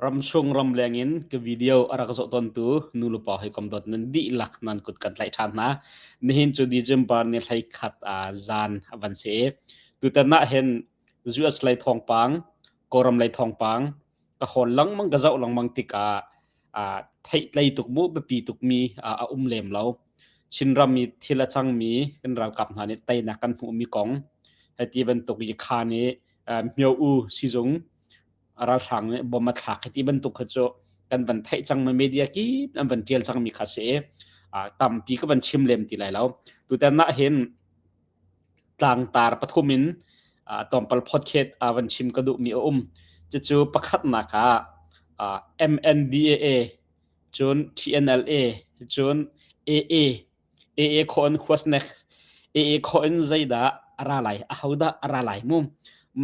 Ramchung ramleng in ka video a rak zoh tawntu nulepa hawikom dawt nan dihlak nan kut kan tlaih ṭhan hna. Nihin cu December ni 11 zan a van si i tutan ah hin US lei thawngpang, Kawlram lei thawngpang ka hawl lengmang ka zoh lengmang tikah theihtlei tuk mu biapi tukmi a um lem lo. Chinram i thil a cangmi kan ralkap hna nih teinak kan hmuhmi kong hiti bantuk i khan i Myo U sizung ralhrang nih bom a thlak hiti bantuk kha cu kan van theih cangmi media kip an van tial cangmi kha si i tampi ka van chim lem ti lai lo. Tutan ah hin tlangtar pathum in tlawmpal podcast van chim ka duhmi a um. Cucu pakhatnak ah MNDAA cun TNLA cun AA AA khawh in huasnek AA khawh in zeidah a ra lai ahodah a ra lai mu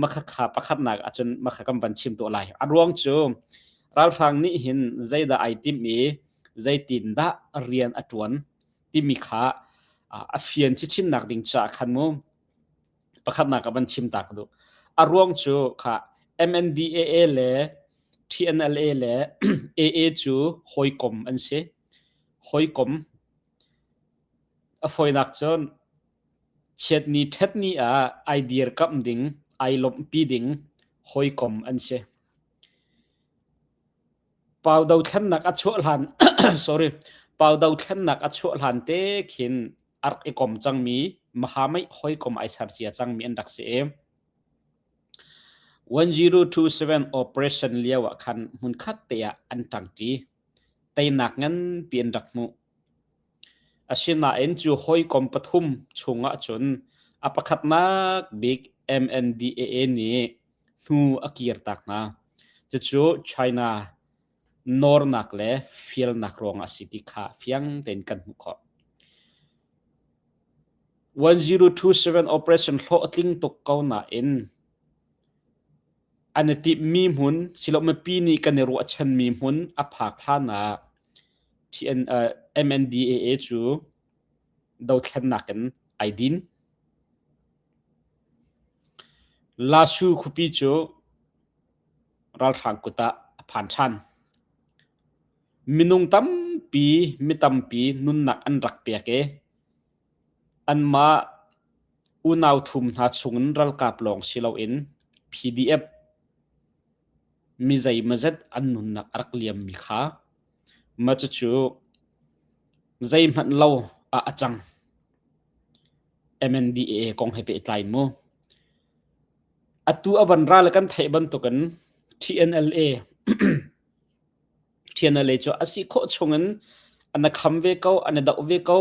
makha kha pakhatnak ahcun makha kan van chim tuah lai. A ruang cu ralhrang nih hin zeidah ai timh i zeitindah rian a ṭuan timi kha a fian chichinnak ding caah khan mu pakhatnak ah van chim ta ka duh. A ruang cu kha MNDAA le TNLA le AA cu hawikom an si. Hawikom a fawinak cun chiatni ṭhatni ah ai dirkamh ding, ai lawmhpi ding hawikom an si. Pau dothlennak a chuah hlan sorry Pau dothlennak a chuah hlan te khin a rak i kom cangmi Mahamai hawikom ai ser cia cangmi an rak si i 1027 operation lio ah khan hmunkhat te ah an ṭangṭi. Teinak nganpi an rak hmuh. Asinain cu hawikom pathum chungah cun a pakhatnak bik MNDAA nih hnu a kirtak hna. Cucu China nawrnak le fialnak ruangah a si ti kha fiang tein kan hmuh khawh. 1027 operation hlawh a tling tuk ko nain an i timhmi hmun silo mipi nih kan i ruahchanmi hmun a phak hlan ah TN, uh, MNDAA cu dothlennak in ai din. Lasu khuapi cu ralhrang kut ah a phan ṭhan. Minung tampi, mi tampi nunnak an rak pek i anmah unau thum hna chungin ralkap lawng si loin PDF mi zeimawzet an nunnak a rak liammi kha mah cucu zeihmanh lo ah a cang. MNDAA kong he pehtlai mu. Atu a van ra le kan theih bantukin TNLA TNLA cu a si khawh chungin an kham ve ko, an i doh ve ko.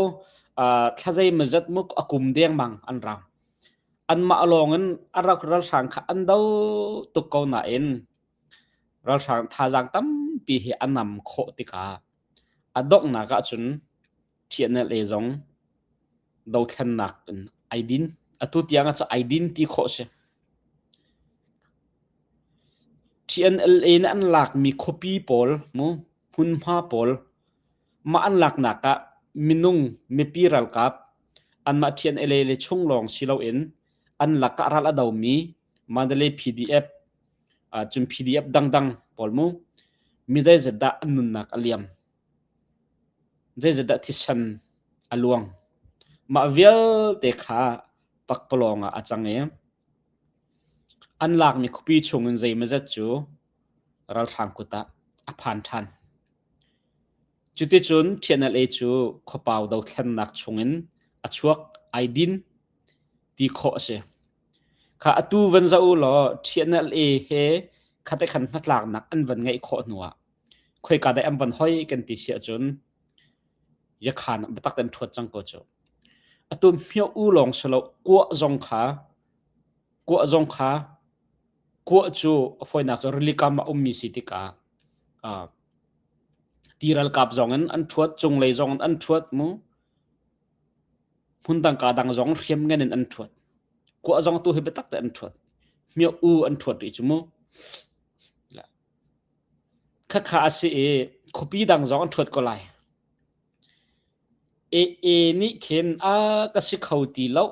Uh, thla zeimawzat muk a kum dengmang an rang. Anmah lawng in a rak ralhrang kha an do tuk ko nain ralhrang thazaang tampi hi a nam khawh tikah a donghnak ahcun TNLA zong dothlennak in ai din. Atu tiang ah cu ai din ti khawh si. TNLA nih an lakmi khuapi pawl mu hmunhma pawl mah an laknak ah minung mipi ralkap anmah TNLA le chung lawng si loin an lakah ral a domi Mandalay PDF cun PDF dangdang pawl mu mi zeizat dah an nunnak a liam. Zeizatdah thisen a luang? Mah vialte kha pakpalawng ah a cang i an lakmi khuapi chungin zeimawzat cu ralhrang kut ah a phan ṭhan. Cuticun TNLA cu khuapau dothlennak chungin a chuak ai din ti khawh a si. Kha atu van zoh u law TNLA he khate khan hnatlaknak an van ngeih khawh hnuah khoika dai an van hoi kan ti si ahcun yakhan biatak tein ṭhuat cang ko cu. Atu hmio u lawng si lo kuah zong kha kuah zong kha kuah cu a fawinak cu rili kam ah ummi si tikah uh, ti ralkap zong in an ṭhuat cunglei zong in an ṭhuat mu hmun dang ka dang zong hriam ngan in an ṭhuat kuah zong tu hi biatak te an ṭhuat hmio u an ṭhuat rih cu mu Khakha a si i khuapi dang zong an ṭhuat ko lai. AA nih khin a ka si kho ti lo.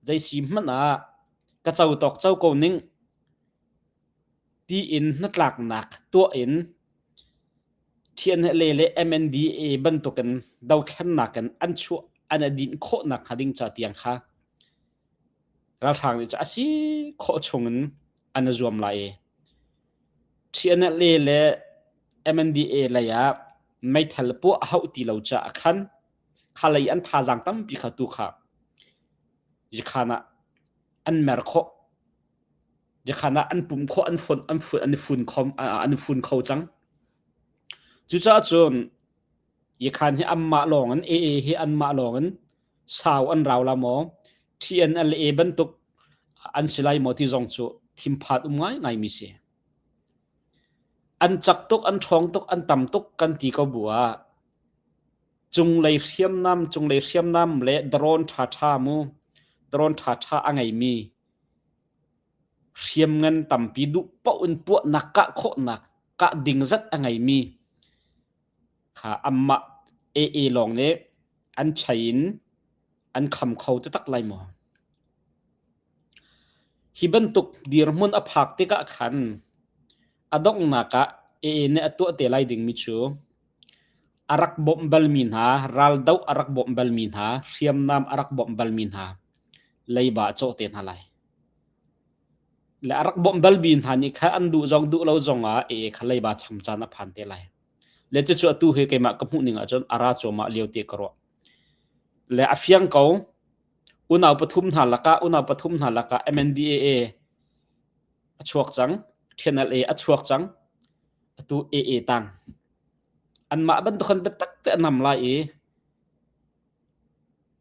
Zei si hmanh ah ka co tawk co ko ning. Tiin hnatlaknak tuah in TNLA le MNDAA bantukin dothlennak in an chuah an i dinh khawhnak hnga ding ca tiang kha ralhrang nih cu a si khawh chungin an i zuam lai i TNLA le MNDAA lei ah meithal puah a hauh ti lo caah khan kha lei an thazaang tampi kha tu kha Yakhan ah an mer khawh. Yakhan ah an pum khawh an fon an fun an i fun khom an i fun kho cang. Cucaah cun Yakhan hi anmah lawng in AA hi anmah lawng in sau an rau la maw TNLA bantuk an si lai maw ti zong cu thimphat um ngaingai mi si. An cak tuk, an ṭhawng tuk, an tam tuk kan ti ko bu ah cunglei hriamnam, cunglei hriamnam le drone ṭhaṭha mu, drone ṭhaṭha a ngeimi hriamngan tampi duh paoh in puahnak kah khawhnak kah ding zat a ngeimi kha anmah AA lawng nih an chei in an kham kho taktak lai maw? Hi bantuk dirhmun a phak tikah khan a donghnak ah AA nih a tuah te lai dingmi cu a rak bawmh balmi hna, raldoh a rak bawmh balmi hna, hriamnam a rak bawmh balmi hna leiba a cawh te hna lai. Le a rak bawmh balmi hna nih khan an duh zong duh lo zong ah AA kha leiba cham caan a phan te lai. Le cucu atu hi keimah ka hmuh ning ahcun a ra cuahmah lio te ka ruah. Le a fiang ko, unau pathum hna lakah unau pathum hna lakah MNDAA a chuak cang, TNLA a chuak cang, atu AA tang. Anmah bantuk khan biatak te a nam lai i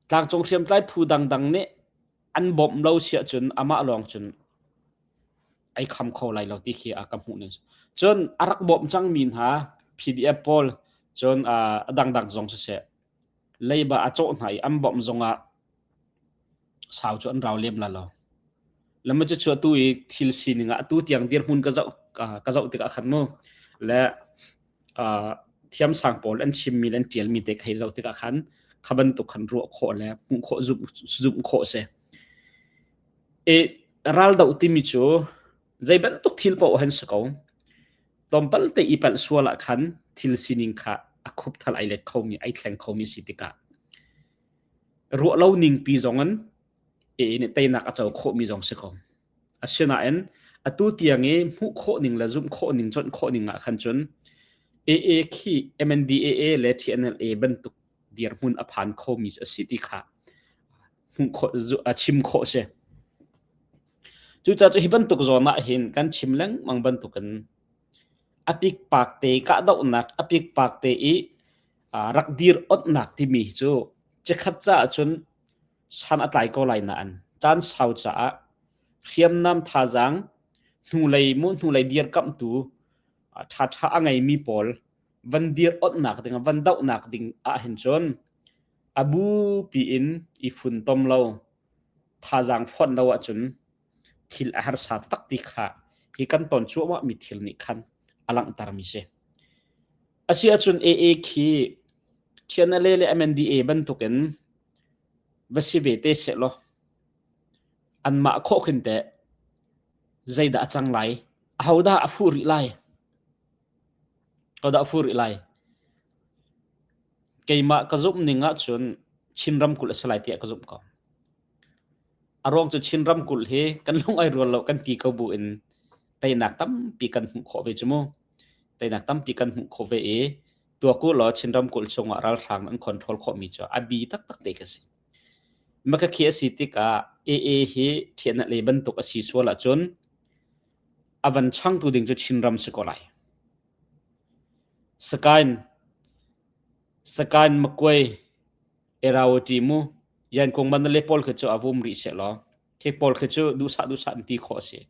tlangcung hriamtlai phu dangdang nih an bawmh lo si ahcun amah lawng cun ai kham kho lai lo ti khi a ka hmuh ning. Cun a rak bawmh cangmi hna PDF pawl cun a dangdang zong siseh leiba a cawh hna i an bawmh zongah sau cu an rau lem la lo. Lama cu chu atu i thil sining ah atu tiang dirhmun ka zoh ka zoh tikah khan mu le thiamsang pawl an chimmi le an ṭialmi te kha zoh tikah khan kha bantuk khan ruah khawh le hmuh khawh zumh zumh khawh si. I raldoh timi cu zei bantuk thil paoh han si ko. Tlawmpal te i palh sual ah khan thil sining kha a khupthal ai let khomi ai thleng khomi si tikah ruah lo ning pi zong in AA nih teinak a co khawhmi zong si ko. Asinain atu tiang i hmuh khawh ning le zumh khawh ning conh khawh ning ah khan cun AA khi MNDAA le TNLA bantuk dirhmun a phan khomi a si ti kha hmuh khawh a chim khawh si. Cucaah cu hi bantuk zawn ah hin kan chim lengmang bantukin a pikpak te kahdohnak a pikpak te i rak dir onhnak timi cu chikkhat caah cun san a tlai ko lai nain caan sau caah hriamnam thazaang hnulei mu hnulei dirkamhtu ṭhaṭha a ngeimi pawl van dir onhnak ding van dohnak ding ah hin cun a bupi in i funtom lo thazaang fonh lo ahcun thil a harsa taktak ti kha hi kan ton cuahmahmi thil nih khan a langhtermi si. Asi ahcun AA khi TNLA le MNDA bantukin va si ve te sehlaw anmah khawh khin teh zeidah a cang lai? Ahodah a fuh rih lai? Ahodah a fuh rih lai? Keimah ka zumh ning ahcun Chin ramkulh a si lai tiah ka zumh ko. A ruang cu Chin ramkulh hi kan lung ai rual lo kan ti ko bu in teinak tampi kan hmuh khawh ve cu mu. Teinak tampi kan hmuh khawh ve i tuak u law Chin ramkulh chungah ralhrang an control khawhmi cu a bi taktak te ka si. Makakhi a si tikah AA hi thianah le bantuk a si sual ahcun a van changtu ding cu Chinram si ko lai. Sakain Sakain Makuai Erawati mu Yankung Mandalay pawl khi cu a vum rih seh law khi pawl khi cu duhsah duhsah in ti khawh a si.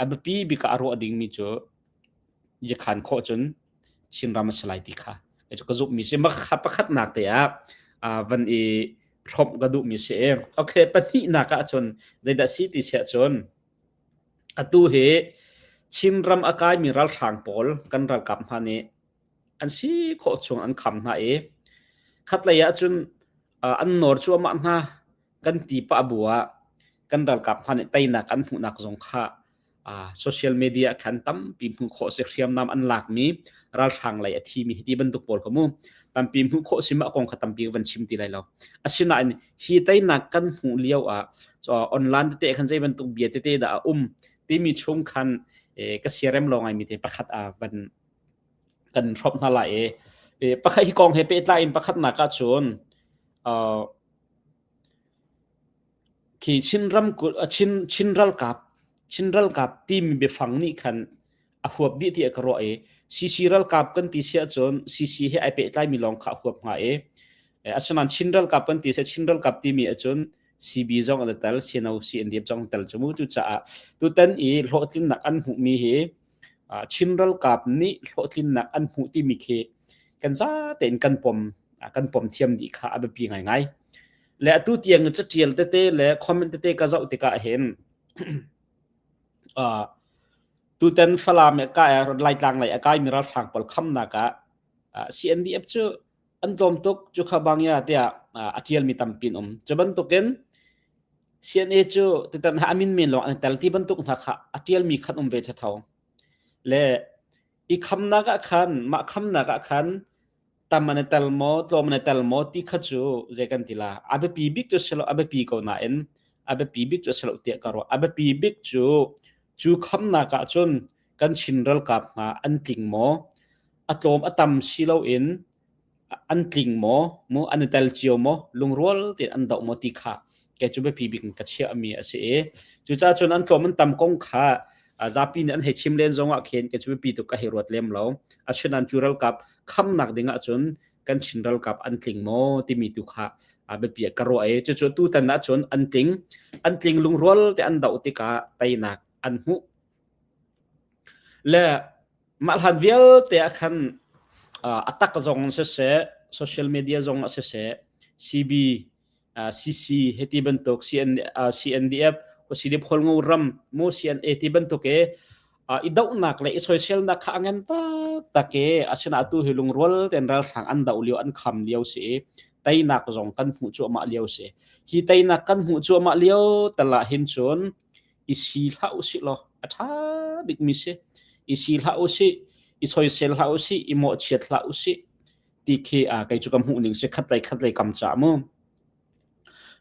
A biapi bik ah a ruah dingmi cu yakhan khawh cun Chinram a si lai ti kha ka zumhmi si. Makha pakhatnak te ah van i hrawmh ka duhmi si. Okay, pahnihnak ah cun zeidah si ti siah cun atu hi Chinram a kaimi ralhrang pawl kan ralkap hna nih an si khawh chung an kham hna i khatlei ah cun an nawr cuahmah hna kan ti pah bu ah kan ralkap hna nih teinak an hmuhnak zong kha. Social media khan tampi hmuh khawh si hriamnam an lakmi ralhrang lei a thimi hi ti bantuk pawl kha mu tampi hmuh khawh si mah kong kha tampi van chim ti lai lo. Asinain hi teinak kan hmuh lio ah online tete khan zei bantuk bia tete dah a um timi chung khan ka siarem lo ngaimi te pakhat a van kan hrawp hna lai i pakhat hi kong he pehtlai in pakhatnak ah cun Khi Chin ramkulh Chin Chin ralkap Chin ralkap timi biafang nih khan a huap dih tiah ka ruah i CC ralkap kan ti si ahcun CC he ai pehtlaimi lawng kha a huap hnga i asinain Chin ralkap kan ti si Chin ralkap timi ahcun CB zong an i tel CNO CNDF zong an tel cu mu cucaah tutan i hlawhtlinnak an hmuhmi hi Chin ralkap nih hlawhtlinnak an hmuh timi khi kan zatein kan pom kan pom thiam dih kha a biapi ngaingai. Le atu tiang catial tete le comment tete ka zoh tikah hin uh, tutan Falam ka Laitlang lei a kaimi ralhrang pawl khamnak ah CNDF cu an tlawm tuk cu kha bangya tiah a tialmi tampi an um. Cu bantukin CNA cu tutan ha amin men lawng an tel ti bantuk hna kha a tialmi khan um ve thatho. Le i khamnak ah khan mah khamnak ah khan tam an i tel maw tlawm an i tel maw ti kha cu zei kan ti la a biapi bik cu si lo a biapi ko nain a biapi bik cu a si lo tiah ka ruah a biapi bik cu cu khamnak ah cun kan Chin ralkap hna an tling maw a tlawm a tam si loin an tling maw mu an i tel cio maw lungrual tein an doh maw ti kha kei cu biapi bik in ka chiah mi a si i cucaah cun an tlawm an tam kong kha zapi nih an hei chim len zong ah khin kei cu biapi tuk ka hei ruat lem lo. Asinain cu ralkap khamnak ding ahcun kan Chin ralkap an tling maw timi tu kha biapi ah ka ruah i cucu tutan ahcun an tling. An tling lungrual te an doh tikah teinak an hmuh. Le mah hlan vialte ah khan a tak zong siseh, social media zong ah siseh, CB CC heti bantuk CN, CNDF CDF Khualngo ram mu CNA ti bantuk e i dohnak le i soiselnak kha a ngan taktak e asina tu hi lungrual ten ralhrang an doh lio an kham lio si teinak zong kan hmuh cuahmah lio si hi teinak kan hmuh cuahmah lio tala hin cun i si hlah usih law a ṭha bikmi si i si hlah usih i soisel hlah usih i mawhchiat hlah usih ti khi kei cu ka hmuh ning si khat lei khat lei kam ca mu.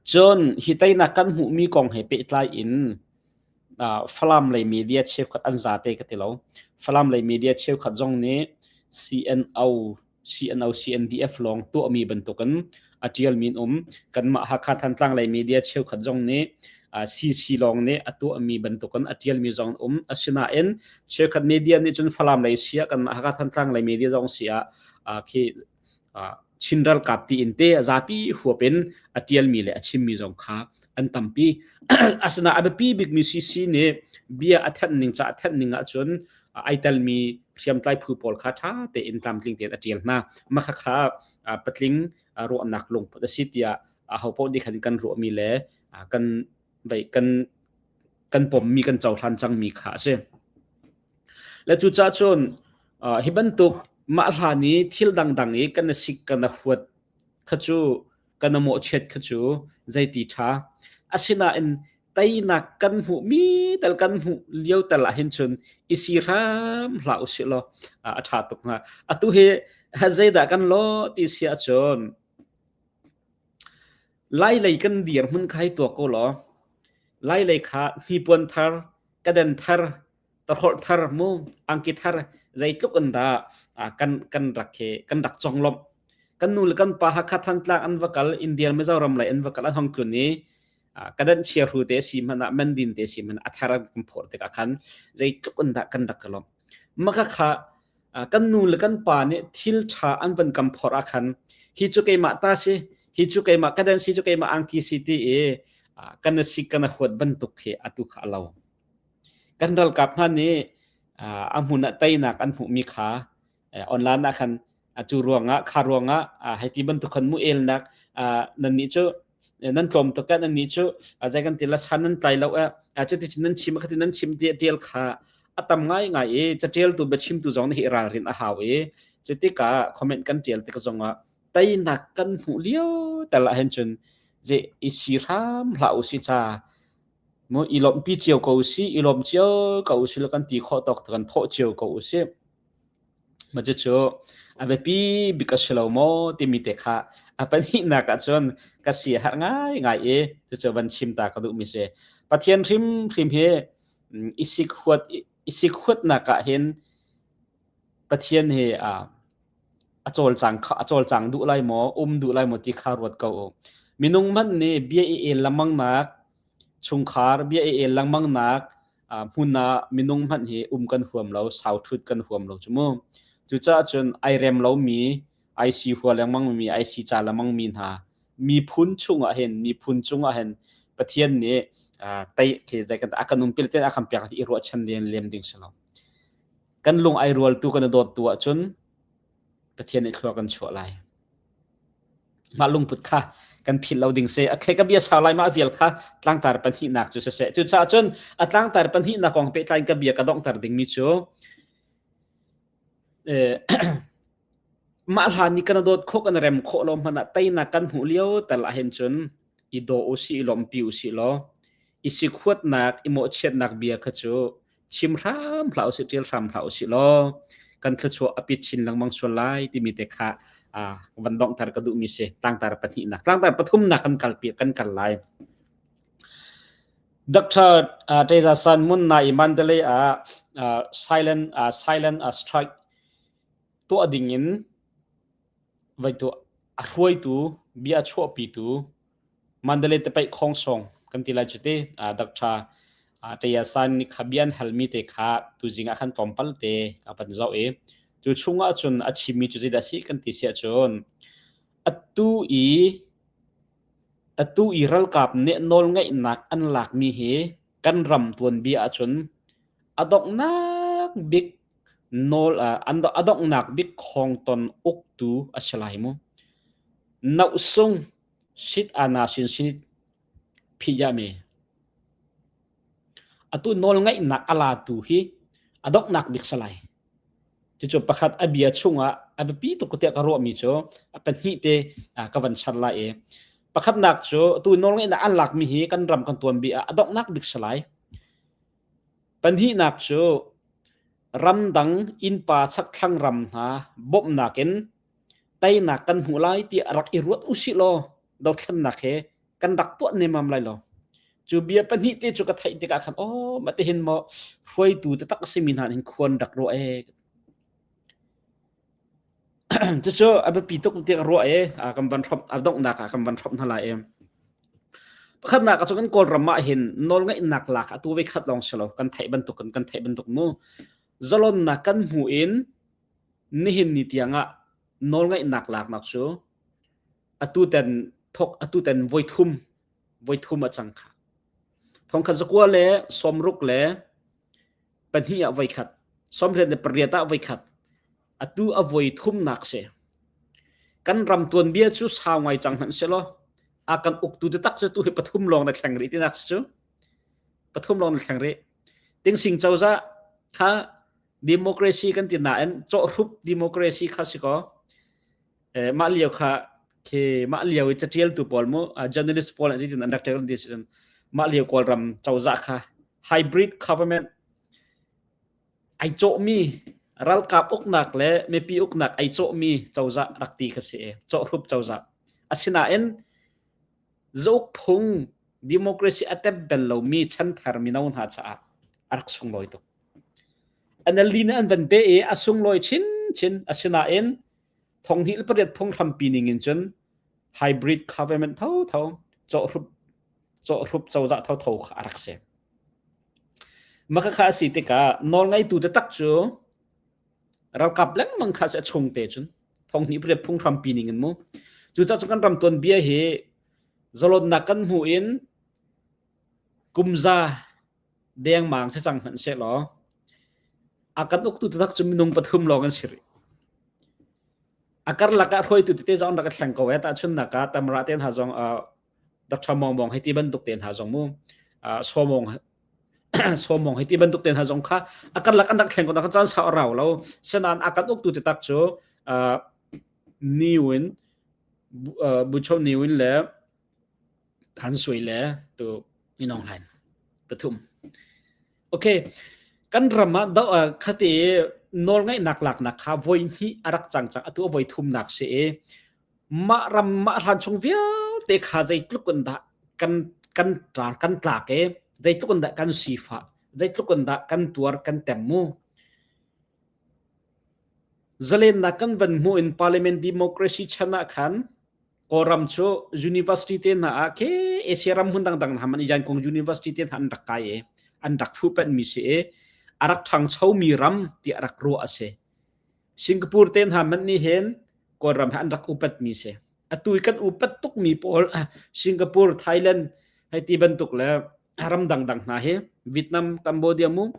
Cun hi teinak kan hmuhmi kong he pehtlai in Falam lei media cheukhat an zate ka ti lo. Falam lei media cheukhat zong nih CNO CNO CNDF lawng tuahmi bantukin a ṭialmi an um. Kanmah Hakha Thantlang lei media cheukhat zong nih CC lawng nih a tuahmi bantukin a ṭialmi zong an um. Asinain cheukhat media nih cun Falam lei si ah kanmah Hakha Thantlang lei media zong si ah khi Chin ralkap tiin te zapi huap in a ṭialmi le a chimmi zong kha an tampi. Asinain a biapi bikmi CC nih bia a thanh ning ca a thanh ning ahcun ai telmi hriamtlai phu pawl kha ṭha tein tlamtling tein a ṭial hna. Mah khakha patling ruahnak lungput a si tiah ahopaoh nih khan kan ruahmi le kan kan kan pommi kan cohlan cangmi kha a si. Le cucaah cun hi bantuk mah hlan i thil dangdang i kan i sik kan i huat kha cu kan i mawhchiat kha cu zeiti ṭha. Asinain teinak kan hmuhmi tal kan hmuh lio tal ah hin cun i si hram hlah usih law a ṭha tuk hnga. Atu hi zeidah kan lawh ti si ahcun Lai lei kan dirhmun kha hei tuak ko law Lai lei kha hnipuan thar, kaden thar, tahrawlh thar mu, angki thar zeitluk in dah kan kan rak he kan rak conglawmh. Kan nu le kan pa Hakha Thantlang an va kal, India Mizoram lei an va kal an hong tlun i kadan chiahru te si hmanh ah mandin te si hmanh ah a thar an kan phawr tikah khan zeitluk in dah kan rak ka lawmh. Maka kha kan nu le kan pa nih thil ṭha an van kan phorh ah khan hi cu keimah ta si hi cu keimah ka dan si cu keimah angki si ti i kan si kan huat bantuk khi atu kha a lo. Kan ralkap hna nih a hmun ah teinak an hmuhmi kha online ah khan cu ruangah kha ruangah hei ti bantuk khan mu elnak nannih cu nan tlawm tuk eh nannih cu zei kan ti la san nan tlai lo eh cuti cun nan chim khati nan chim ti tial kha a tam ngai ngai i catialtu biachimtu zong nih ralrin a hau i cutikah comment kan tial tik zongah teinak kan hmuh lio tal ah hin cun je i si hram hlah u si cha. Mu i lawmhpi cio ko usih, i lawm cio ko usih law kan ti khawh tawk kan thawh cio ko usih. Mah cucu a biapi bik a si lo maw timi te kha a pahnihnak ahcun ka si a herh ngaingai i cucu van chim ta ka duhmi si. Pathian hrimhrim hi i sikhuat i sikhuatnak ah hin Pathian hi a cawlcang a cawlcang duh lai maw, um duh lai maw ti kha ruat ko u. Minung hmanh nih bia i el lengmangnak, chungkhar bia i el lengmangnak hmun ah minung hmanh hi um kan huam lo, sau ṭhut kan huam lo cu mu. Cucaah cun ai rem lomi, ai si hua lengmangmi, ai si ca lengmangmi hna miphun chungah hin miphun cungah hin Pathian nih tei khi a kan umpil ten a kan pek i ruahchan len lem ding si lo. Kan lung ai rualtu kan i dawttu ahcun Pathian nih thlua kan chuah lai. Mah lungput kha kan philh lo ding si. A ka bia sau lai mah vial kha tlangtar pahnihnak cu siseh. Cucaah cun a tlangtar pahnihnak kong pehtlai in ka bia ka donghter dingmi cu mah hlan i kan dawt khawh kan rem khawh lo hmanh ah teinak kan hmuh lio tal ahhin cun i daw usih i lawmhpi usih law i sikhuatnak i mawhchiatnak bia kha cu chim hram hlah usih ṭial hram hlah usih law kan thluachuah a pit chin lengmang sual lai timi te kha van donghter ka duhmi si. Tlangtar pahnihnak tlangtar pathumnak kan kalpi kan kal lai. Dr. Teza San Mun na i Mandalay ah silent silent strike tuah ding in vai tu a hruaitu bia chuahpitu Mandalay tepaih khongsong kan ti lai cu ti. Dr. Taya San nih kha bia an halmi te kha tuzing ah khan tlawmpal te ka van zoh i cu chungah cun a chimmi cu zeidah a si kan ti si ahcun atu i atu i ralkap nih nawlngeihnak an lakmi hi kan ram tuanbia ahcun a donghnak bik nawl a donghnak bik khawngton uktu a si lai mu. Nohsung sit ana sin sinit phiyami. Atu nawlngaihnak a latu hi a donghnak bik si lai. Cucu pakhat a bia chungah a biapi tuk tiah ka ruahmi cu a pahnih te ka van char lai i pakhatnak cu tu nawlngaihnak an lakmi hi kan ram kan tuanbia ah a donghnak bik si lai. Pahnihnak cu ramdang innpa chakthlang ram hna bawmhnak in teinak kan hmuh lai tiah rak i ruat usih law dothlennak he kan rak tuah nemam lai lo. Cu bia pahnih te cu ka theih tikah khan aw mah tihin maw hruaitu taktak a simi hna hin khuan rak ruah ee. Cucu a biapi tuk tiah ka ruah i kan van hrawmh a donghnak ah kan van hrawmh hna lai i. Pakhatnak ah cun kan Kawlram ah hin nawlngeihnak lak atu ve khat lawng si lo kan theih bantuk kan theih bantuk mu. Zalonnak kan hmuh in nihin ni tiang ah nawlngeihnak laknak cu atu ten thok atu ten voithum voithum a cang kha. Thongkhat zakua le sawmruk le pahnih ah voikhat, 88 ah voikhat, atu a voi thumnak si. Kan ram tuanbia cu sau ngai cang hmanh selaw a kan uktu taktak cu tu hi pathum lawng na thleng rih tinak si cu. Pathum lawng na thleng rih. Tingsing cozah kha democracy kan ti nain cawhhrup democracy kha si kaw mah lio kha khi mah lio i catialtu pawl mu journalist pawl an zeitin an rak ṭial ti si cun mah lio Kawlram cozah kha hybrid government ai cawhmi ralkap uknak le mipi uknak ai cawhmi cozah rak ti kha si cawhrup cozah asinain zauk phung democracy a tep bel lomi chanthar mino hna caah a rak sunglawi tuk. NLD nih an van pe i a sunglawi chinchin asinain thonghnih le pariat phunghrampi ning in cun hybrid government thotho cawhhrup cawhhrup cozah thotho kha a rak si. Mah kha a si tikah nawlngeitu taktak cu ralkap lengmang kha a chung te cun thonghnih pariat phunghrampi ning in mu. Cucaah cun kan ram tuanbia hi zalonnak kan hmuh in kumza dengmang si cang hmanh sehlaw a kan uktu taktak cu minung pathum lawng an si rih. A karlak ah hruaitu tete zong an rak i thleng ko ee. Tahchunhnak ah Tamra te hna zong Dr. Mong Mong hei ti bantuk te hna zong mu Sawmong Sawmong hei ti bantuk te hna zong kha a karlak an rak thleng ko na caan sau a rau lo. Senain a kan uktu taktak cu Ni Win Bucho Ni Win le Han Sui le tu Minong Hlain. Pathum. Okay. Kan ram ah do khati nawlngeihnak laknak kha voi hnih a rak cang cang atu a voi thumnak si i mah ram mah hlan chung vialte kha zeitluk in dah kan kan ṭa kan tlak i zeitluk in dah kan sifah zeitluk in dah kan tuar kan tem mu. Zalennak kan van hmuh in parliament democracy chan ah khan Kawlram cu university te hna ah khi Asia ram hmun dangdang hna man Yankong University te hna an rak kai i an rak fuhpanh mi si i a rak ṭhangchomi ram tiah rak ruah a si. Singapore te hna man nih hin Kawlram he an rak upat mi si. Atu i kan upat tukmi pawl Singapore, Thailand hei ti bantuk le ram dangdang hna hi Vietnam, Cambodia mu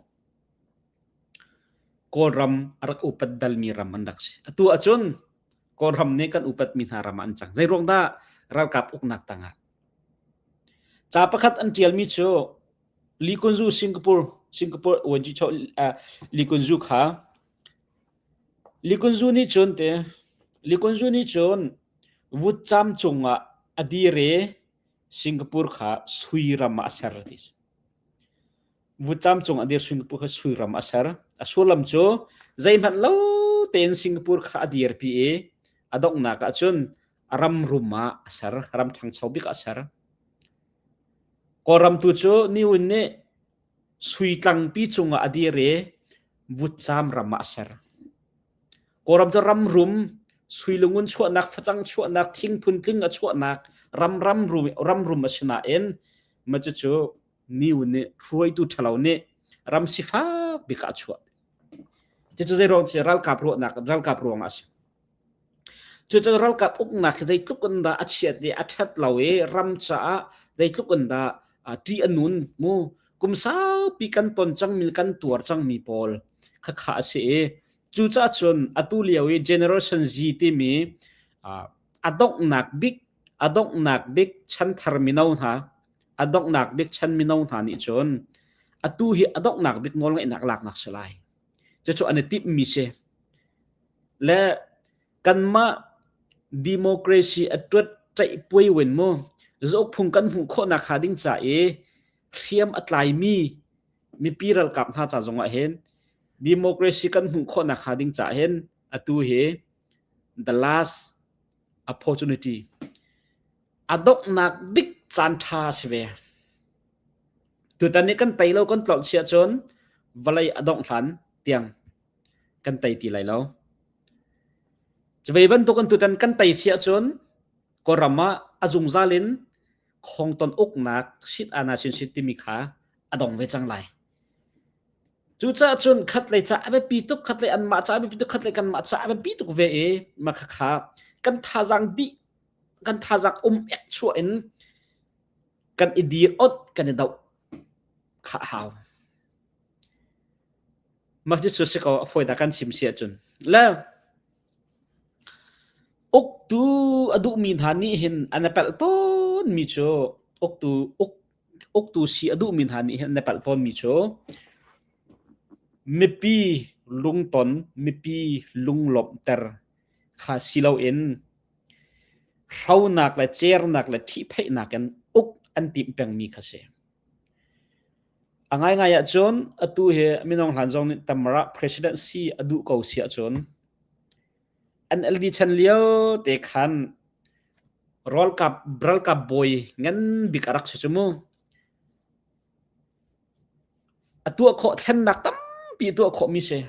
Kawlram a rak upat balmi ram an rak si. Atu ahcun Kawlram nih kan upatmi hna ram ah an cang. Zeiruang dah ralkap uknak tangah? Ca pakhat an ṭialmi cu Lee Kun Zu Singapore Singapore Wenji Cho uh, Lee Kun Zu kha Lee Kun Zu nih cun te Lee Kun Zu nih cun vutcam cungah a dir i Singapore kha sui ram ah a ser ti. Vutcam cung a dir Singapore kha sui ram a ser. A sullam cu zeihmanh lo tein Singapore kha a dirpi i a donghnak ah cun ram rum ah a ser, ram ṭhangcho bik ah a ser. Kawlram tu cu Niwin nih sui tlangpi cungah a dir i vutcam ram ah a ser. Kawlram cu ram rum, sui lungun chuahnak, facang chuahnak, thing phuntling a chuahnak ram ram rum, ram rum a si nain mah cucu Niu nih hruaitu ṭhalo nih ram sifak bik ah a chuah. Cucu zeiruang si ralkap ruahnak ralkap ruangah a si. Cucu ralkap uknak hi zeitluk in dah a chiat i a ṭhat lo i ram caah zeitluk in dah ṭih a nun mu kum saupi kan ton cangmi kan tuar cangmi pawl khakha a si i cucaah cun atu lio i generation Z timi a donghnak bik a donghnak bik chanthar mino hna a donghnak bik chan mino hna nih cun atu hi a donghnak bik nawlngeihnak laknak si lai. Cucu an i timhmi si. Le kanmah democracy a tuat ṭaih puai wen mu zauk phung kan hmuh khawhnak hnga ding ca i hriam a tlaimi mipi ralkap hna ca zongah hin democracy kan hmuh khawhnak hnga ding ca hin atu hi the last opportunity A donghnak bik caan ṭha a si ve. Tutan i kan tei lo kan tlolh si ahcun vawlei a dongh hlan tiang kan tei ti lai lo. Cu ve bantukin tutan kan tei si ahcun Kawlram ah a zungzal in khongton uknak sit ana sin sit timi kha a dong ve cang lai. Cucaah cun khatlei ca a biapi tuk, khatlei anmah ca a biapi tuk, khatlei kanmah ca a biapi tuk ve i mah khakha kan thazaang dih kan thazaang um ek chuah in kan i dir ot kan i doh kha a hau. Mah cu si ko a fawi dah kan chim si ahcun. Le uktu a duhmi hna nih hin an i palh tawnmi cu uktu uk uktu si a duhmi hna nih hin an i palh tawnmi cu mipi lungton mipi lunglawmhter kha si loin hronak le cernak le ṭhihphaihnak in uk an timh pengmi kha si. A ngaingai ahcun atu hi minung hlan zong nih Tamara president si a duh ko si ahcun NLD chan lio te khan ralkap ralkap bawi ngan bik a rak si cu mu. A tuah khawh thlennak tampi a tuah khawhmi si.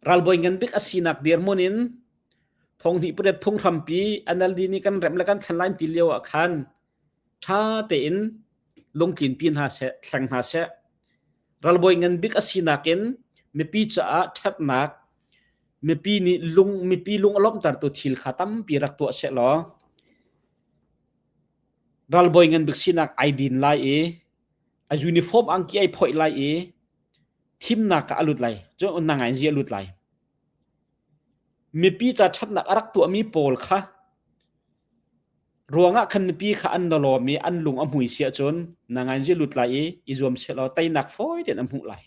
Ralbawi ngan bik a sinak dirhmun in thonghnih pariat phunghrampi NLD nih kan remh le kan thlen lai ti lio ah khan ṭha tein lungtlinpi hna seh, thleng hna seh. Ralbawi ngan bik a sinak in mipi caah ṭhatnak, mipi nih lung mipi lung a lawmhtertu thil kha tampi rak tuah seh law ralbawi ngan bik sinak ai din lai i a uniform angki ai phoih lai i thimnak ah a lut lai cun nang in zi a lut lai mipi ca ṭhatnak a rak tuahmi pawl kha ruangah khan mipi kha an lawm i an lung a hmui si ahcun nangain zi lut lai i i zuam seh law teinak fawi tein a hmuh lai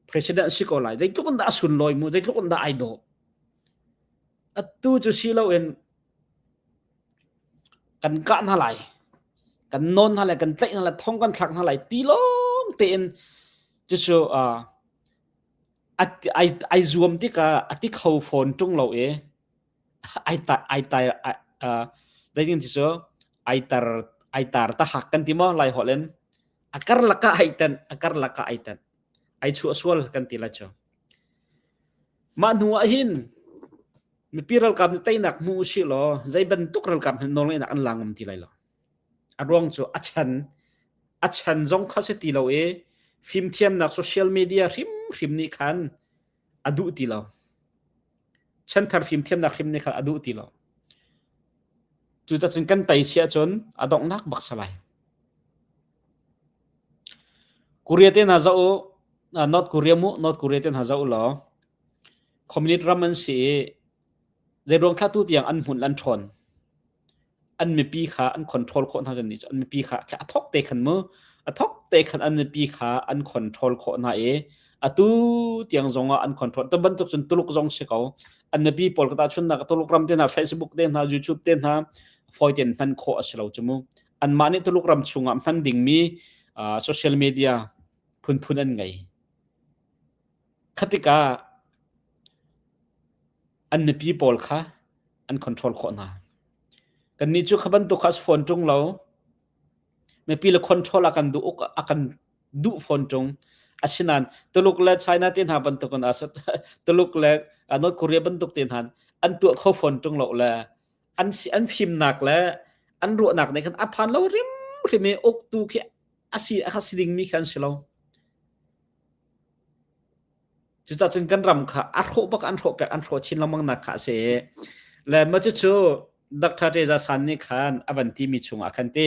president si ko lai zeitluk in dah a sunlawi mu zeitluk in dah ai dawh atu cu si loin kan kah hna lai. Kan nawn hna lai, kan tlaih hna lai, thong kan thlak hna lai ti lawng tein cucu ai ai zuam tikah a ti kho fawn ṭung lo i ai ta ai tai zeitin ti cu ai tar ai tar tahak kan ti maw Lai holh in a karlak ah ai tenh a karlak ah ai tenh ai chuah sual kan ti lai cu. Mah hnu ah hin mipi ralkap nih teinak hmu usih law zei bantuk ralkap hmanh nawlngeihnak an la ngam ti lai lo. A ruang cu a chan a chan zong kha si ti lo i fimthiamnak social media hrimhrim nih khan a duh ti lo. Chanthar fimthiamnak hrim nih khan a duh ti lo. Cucacun kan tei si ahcun a donghnak bak si lai. Korea te hna zoh u, North Korea mu, North Korea te hna zoh u law communist ram an si i zeiruang thla tu tiang an hmun an ṭhawn. An mipi kha an control khawh hna nih an mipi kha a thok te khan mu a thok te khan an mipi kha an control khawh hna i atu tiang zong ah an control to bantuk cun Tuluk zong si ko an mipi pawl ka tahchunnak Tuluk ram te hna Facebook te hna YouTube te hna fawi tein hman khawh a si lo cu mu anmah nih Tuluk ram chungah hman dingmi social media phunphun an ngei khatikah an mipi pawl kha an control khawh hna. Kannih cu kha bantuk kha a si fawn ṭung lo. Mipi le control a kan duh uk a kan duh fawn ṭung. Asinain Tuluk le China te hna bantukin a Tuluk le North Korea bantuk te hna an tuah kho fawn ṭung lo le an si an fimnak le an ruahnak nih khan a phan lo hrimhrim i uktu khi a si a si dingmi kha an si lo. Cucaah cun kan ram kha a hrawh bak an hrawh pek an hrawh chin lengmang nak kha a si. Le mah cucu Dr. Reza San nih khan a van timi chungah khan ti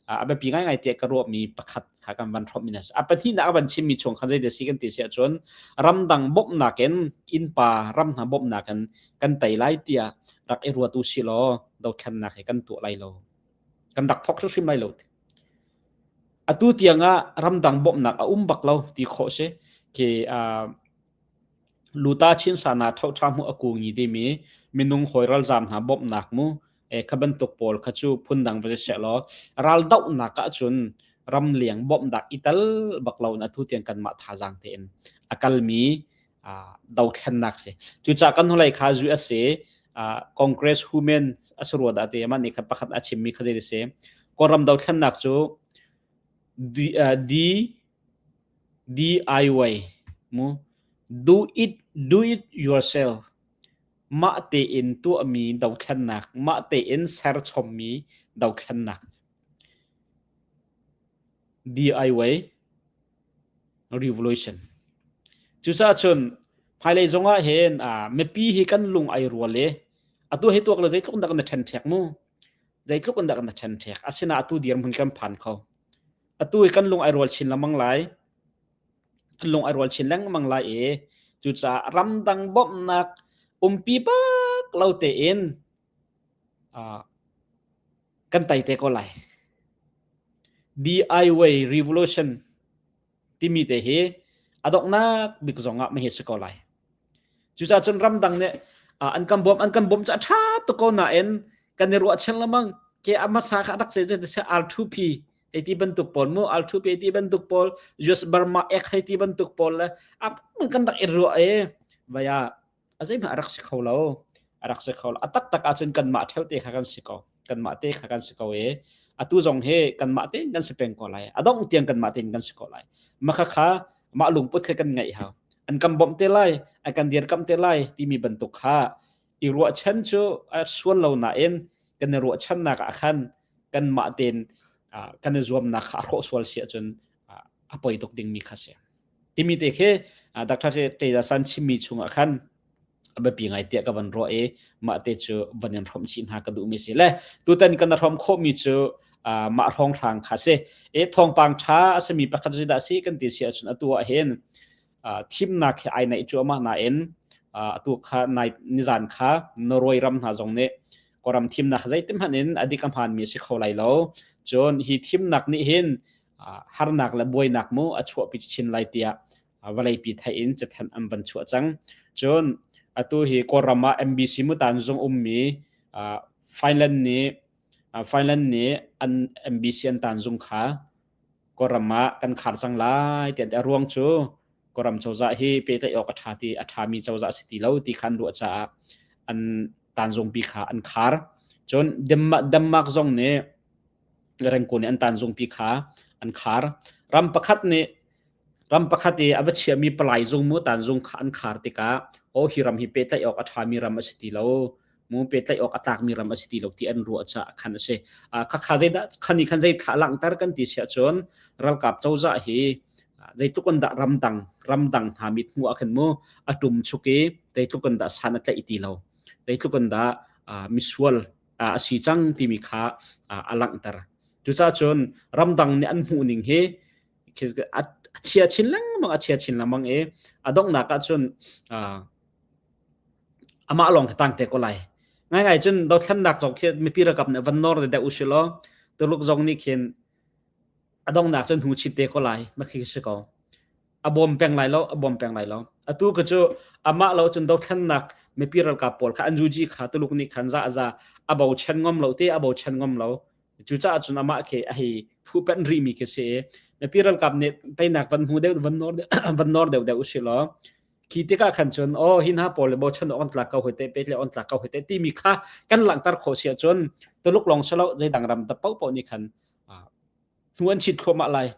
a biapi ngaingai tiah ka ruahmi pakhat kha kan van hrawmh mi a si. A pahnihnak a van chimmi chung khan zeidah si kan ti si ahcun ramdang bawmhnak in innpa ram hna bawmhnak in kan tei lai tiah rak i ruat u si law dothlennak hi kan tuah lai lo. Kan rak thawk hrimhrim lai lo. Atu tiangah ramdang bawmhnak a um bak lo ti khawh si. Khi Luta Chin Sana Thoṭha Hmuh a kungi timi minung hawi ralzaam hna bawmhnak mu kha bantuk pawl kha cu phundang va si sehlaw raldohnak ahcun ramleng bawmhnak i tel bak lo in atu tiang kanmah thazaang tein a kalmi dothlennak si. Cucaah kan hnulei kha USA Congress Women a si rua dah ti amah nih khan pakhat a chimmi kha zei si. Kawlram dothlennak cu D, D DIY mu do it do it yourself mah tein tuahmi dothlennak mah tein serchommi dothlennak DIY revolution. Cucaah cun hmailei zongah hin mipi hi kan lung ai rual i atu hi tuak le zeitluk dah kan ṭhenṭhek mu zeitluk in dah kan ṭhenṭhek asinain atu dirhmun kan phan kho atu hi kan lung ai rual chin lengmang lai kan lung ai rual chin lengmang lai i cucaah ramdang bawmhnak umpi bak lo tein kan tei te ko lai. DIY revolution timi te hi a donghnak bik zong ah mahi si ko lai. Cucaah cun ramdang nih an kan bawm an kan bawm cu a ṭha tuk ko nain kan i ruahchan lengmang ke a hmasa kha rak se se R2P hei ti bantuk pawl mu R2P ti bantuk pawl US Burma Act hei ti bantuk pawl le a kan rak i ruah e vaya a zeihmanh a rak si kho lo a rak si kho lo a taktak ahcun kanmah ṭheo te kha kan si ko kanmah te kha kan si ko i atu zong hi kanmah tein kan si peng ko lai a dongh tiang kanmah tein kan si ko lai mah kha mah lungput kha kan ngeih hau an kan bawmh te lai an kan dirkamh te lai timi bantuk kha i ruahchan cu a sual lo nain kan i ruahchannak ah khan kanmah tein kan i zuamnak kha a hrawh sual si ahcun a poi tuk dingmi kha si. Timi te khi Dr. Teja San chimmi chungah khan a biapi ngai tiah ka van ruah i mah te cu van in hrawmh chih hna ka duhmi si le tutan kan hrawm khawhmi cu mah hrawnghrang kha si e thawngpang ṭha a simi pakhat cu dah si kan ti si ahcun atu ah hin thimnak hi ai naih cuahmah nain atu kha nai nizan kha Norway ram hna zong nih Kawlram thimnak zeitin hmanh in a dik a hmaanmi a si kho lai lo cun hi thimnak nih hin harnak le buainak mu a chuahpi chin lai tiah vawleipi theih in cathanh an van chuah cang. Cun atu hi Kawlram ah MBC mutan zung ummi Finland nih Finland nih an MBC an tanzung kha Kawlram ah kan khar cang lai ti an ti. A ruang cu Kawlram cozah hi pehtlaih awk a ṭha ti a ṭhami cozah a si ti lo ti kha an ruah caah an tanzungpi kha an khar. Cun Denmark zong nih Rangoon nih an tanzungpi kha an khar. Ram pakhat nih ram pakhat i a va chiahmi palai zung mu tanzung kha an khar tikah aw hi ram hi pehtlaih awk a ṭhami ram a si ti lo mu pehtlaih awk a tlakmi ram a si ti lo ti an ruah caah khan a si. Khakha zeidah khani khan zei thla langhter kan ti siah cun ralkap cozah hi zeitluk in dah ramdang ramdang hna mit hmuh ah khan mu a tum chuk i zeitluk in dah san a tlaih ti lo zeitluk in dah misual a si cang timi kha a langhter. Cucaah cun ramdang nih an hmuh ning hi a chia chin lengmang a chia chin lengmang i a donghnak ah cun amah lawng khi tang te ko lai. Ngaingai cun dothlennak zong khi mipi ralkap nih van nawr deuh u sih law Tuluk zong nih khin a donghnak cun hnu chit te ko lai ma khi si ko. A bawm peng lai lo, a bawm peng lai lo. Atu ka cu amah lo cun dothlennak mipi ralkap pawl kha an zuji kha Tuluk nih khan za za a bochan ngam lo te a bochan ngam lo. Cucaah cun amah khi a hei fuhpenh rihmi khi si i mipi ralkap nih teinak van hmu deuh van nawr van nawr deuh deuh usih law khi tikah khan cun aw hi hna pawl le bochan awk an tlak ko hoi te pet le on tlak ko hoi te timi kha kan langhter khawh si ahcun Tuluk lawng si lo zeidang ram ta paohpaoh nih khan hnu an chit thluahmah lai.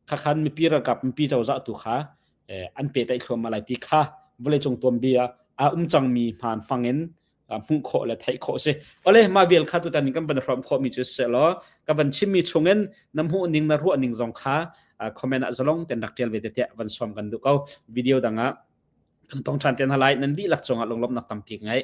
Khakhan mipi ralkap mipi cozah tu kha an pehtlaih thluahmah lai ti kha vawleicung tuanbia a um cangmi hmaan hmang in hmuh khawh le theih khawh si. Ole mah vial kha tutan in kan van hrawm khawhmi cu seh law ka van chimmi chungin na hmuh ning na ruah ning zong kha comment ah zalong ten rak tial ve te tiah van sawm kan duh ko. Video dang ah kan tong ṭhan te hna lai. Nan dihlak cungah lunglawmhnak tampi ka ngei.